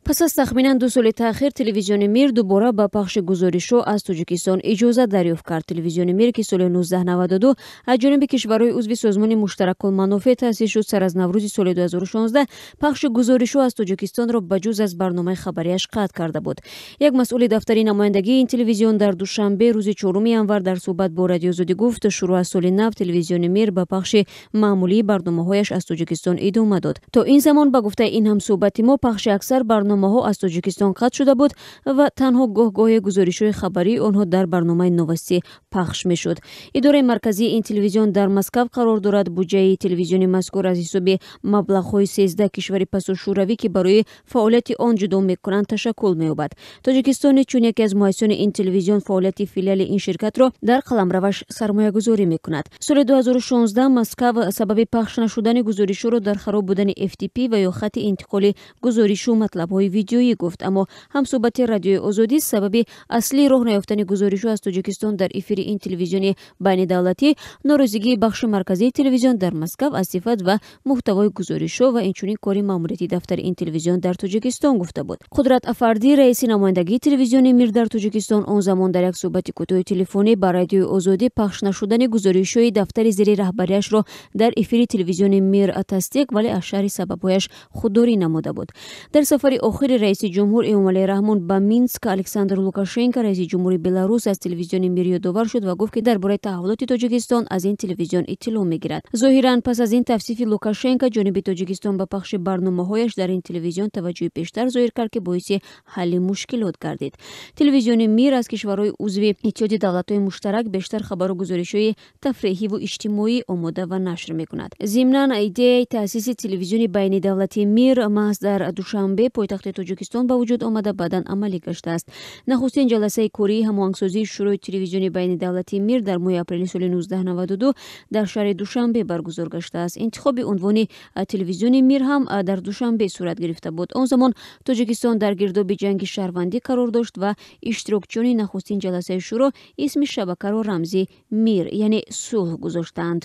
Пас аз тахминан 2 соли таъхир Телевизиони Мир дубора ба пахши гузоришҳо аз Тоҷикистон иҷозат дарёфт кард. Телевизиони Мир, ки соли 1992 аз ҷониби кишварҳои узви Созмони Муштаракулманофеъ таъсис шуд, сар аз Наврӯзи соли 2016 пахши гузоришҳо аз Тоҷикистонро ба ҷуз аз барномаи хабарияш қатъ карда буд. Як масъули дафтари намояндагии ин телевизион дар Душанбе рӯзи 4 январ дар суҳбат бо Радиои Озодӣ гуфт, шурӯъ аз соли нав Телевизиони Мир ба пахши маъмулии барномаҳояш аз Тоҷикистон идома дод. То ин замон, ба гуфтаи ин ҳамсӯҳбати мо, пахши аксар барномаҳо аз Тоҷикистон қатъ шуда буд ва танҳо гоҳ-гоҳе гузоришҳои хабарии онҳо дар барномаи «Новости» пахш мешуд. Идораи марказии ин телевизион дар Москав қарор дорад. Буҷаи телевизиони мазкур аз ҳисоби маблағҳои 13 кишвари пасошӯравӣ, ки барои фаъолияти он ҷудо мекунанд, ташаккул меёбад. Тоҷикистон чун яке аз муассисони ин телевизион фаъолияти филиали ин ширкатро дар қаламраваш сармоягузорӣ мекунад. Соли 2016 Москав сабаби пахш нашудани гузоришҳоро дар хароб будани FTP ва ё хати интиқоли гузоришу матлабҳои видеоӣ гуфт. Аммо ҳамсӯҳбати Радиои Озодӣ сабаби аслии роҳ наёфтани гузоришҳо аз Тоҷикистон дар эфири ин телевизиони байнидавлатӣ норозигии бахши марказии телевизион дар Москав аз сифат ва муҳтавои гузоришҳо ва инчунин кори маъмурияти дафтари ин телевизион дар Тоҷикистон гуфта буд. Қудрат Афардӣ, раиси намояндагии Телевизиони Мир дар Тоҷикистон, он замон дар як суҳбати кӯтоҳи телефонӣ ба Радиои Озодӣ пахш нашудани гузоришҳои дафтари зери раҳбарияшро дар эфири Телевизиони Мир тасдиқ, вале аз шарҳи сабабҳояш худдорӣ намуда буд. Дар сафари охири раиси ҷумҳур Эмомалӣ Раҳмон ба Минск Александр Лукашенко, раиси ҷумҳури Беларус, аз Телевизиони Мир ёдовар шуд ва гуфт, ки дар бораи таҳаввулоти Тоҷикистон аз ин телевизион иттилоъ мегирад. Зоҳиран, пас аз ин тавсифи Лукашенко ҷониби Тоҷикистон ба пахши барномаҳояш дар ин телевизион таваҷҷӯҳи бештар зоҳир кард, ки боиси ҳалли мушкилот гардид. Телевизиони Мир аз кишварҳои узви Иттиҳоди Давлатҳои Муштарак бештар хабару гузоришҳои тафреҳиву иҷтимоӣ омода ва нашр мекунад. Зимнан, идеяи таъсиси телевизиони байнидавлатии Мир маҳз дар Душанбе, пойтахти Тоҷикистон, ба вуҷуд омада, баъдан амалӣ гаштааст. Нахустин ҷаласаи кории ҳамоҳангсозии шӯрои телевизиони байнидавлатии Мир дар моҳи апрели соли 1992 дар шаҳри Душанбе баргузор гаштааст. Интихоби унвони Телевизиони Мир ҳам дар Душанбе сурат гирифта буд. Он замон Тоҷикистон дар гирдоби ҷанги шаҳрвандӣ қарор дошт ва иштирокчиёни нахустин ҷаласаи шӯро исми шабакаро рамзи Мир, яъне сулҳ, гузоштаанд.